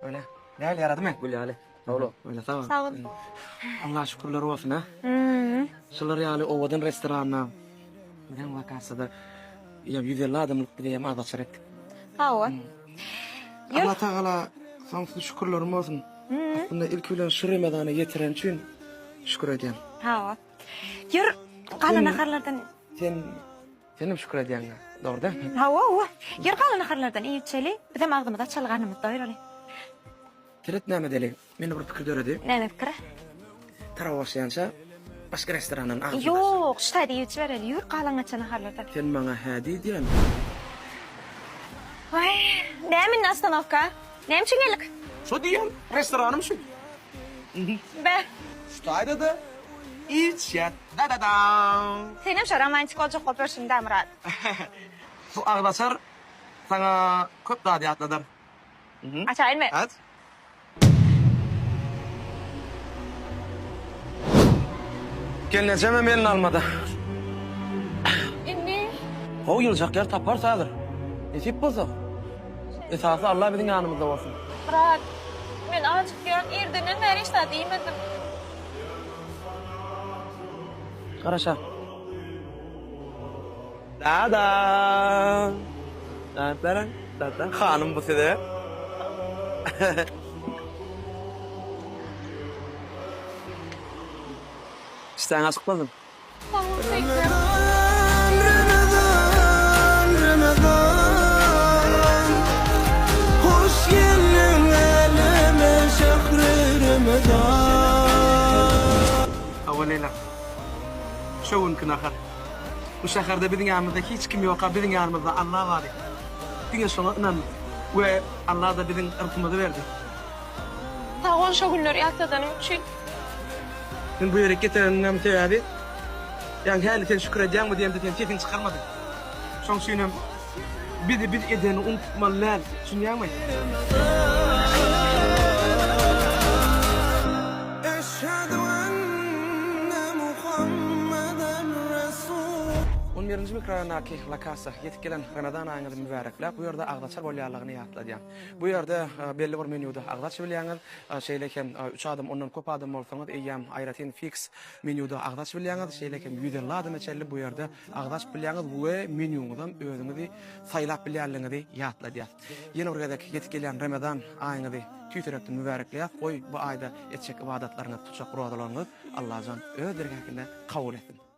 Öyle. Näl ýaradymy? Gül ýaly. Sag bol. Öyle sag ol. Sag ol. Allah şükürler bolsun ha. Şular ýaly owadan restoranda bilen wakasada ýa 150 adamlyk bize hem agzaçar etdik. Hawa. Allah Tagala soňsuz şükürlerim bolsun. Aslynda ilki bilen şu Ramazana ýetiren üçin şükür edýän. Hawa. Ýör, galan naharlardan Sen sen hem şükür edýäň, dogry dälmi? Hawa, hawa. Ýör galan naharlardan iýip içeli. Bizem agzymyzy açaly, garnymyzy doýraly. Seret näme edeli? Mende bir pikir döredi. Näme pikir? Tarawa başlaýança başga restorandan agzymyzy açaly. Ýok, şu taýda iýip içibereli. Ýör galan gaçan naharlardan. Sen maňa hä diýdýäň. Waý, näme indi ostanowka? Näme üçin geldik? Şo diýýän, restoranym şu. Be. Şu taýda-da içýän. Da-da-dam! Senem şo romantik boljak bolup ýörşüň-dä, Myrat. Bu agzaçar saňa köp zady ýatladar. Açaýynmy? Aç. Gelnejemem elini almady. Indi? Gowy ýyljak ýer taparys häzir. Nesip bolsa. Esasy Allah biziň ýanymyzda bolsun. Myrat, men ajykýan, irdenden bäri hiç zat iýmedim. Garaşa. Dada. Dada. Dada. Hanım bu size. Işdäň açyk bolsun. Sag bol şeker. Ramazan, Ramazan, Hoş geldiň äleme şähri Ramazan. Hawa Leýla. Şu günki nahar. Bu şäherde biziň ýanymyzda hiç kim ýokka biziň ýanymyzda Alla bary. Diňe şoňa ynandyk we Alla-da biziň yrsymyzy berdi. Sag bol şo günleri ýatladanyň üçin. Men bu ýere getireniňem sebäbi, ýaňy häli sen şükür edýäňmi diýemde sen sesiňi çykarmadyň. Şoň üçinem bizi biz edeni unutmaly däl, düşünýäňmi? On birinji mikroraýondaky La Casa ýetip gelen Ramazan aýyňyzy mübärekläp, bu ýerde agzaçar bolýanlygyny ýatladýan. Bu ýerde belli bir menýuda agza açybilýäňiz, şeýle hem üç adam ondan köp adam bolsaňyz eýýäm aýratyn fiks menýuda agza açybilýäňiz, şeýle hem 150 adama çenli bu ýerde agza açyp bilýäňiz we menýuňyzam özüňizi saýlap bilýänligiňizi ýatladýas. Ýene bir gezek ýetip gelýän Ramazan aýyňyzy tüýs ýürekden mübärekleýäs. Goý, bu aýda etjek ybadatlaryňyz, tutjak rozalaryňyz Allajan öz dergähinde kabul etsin.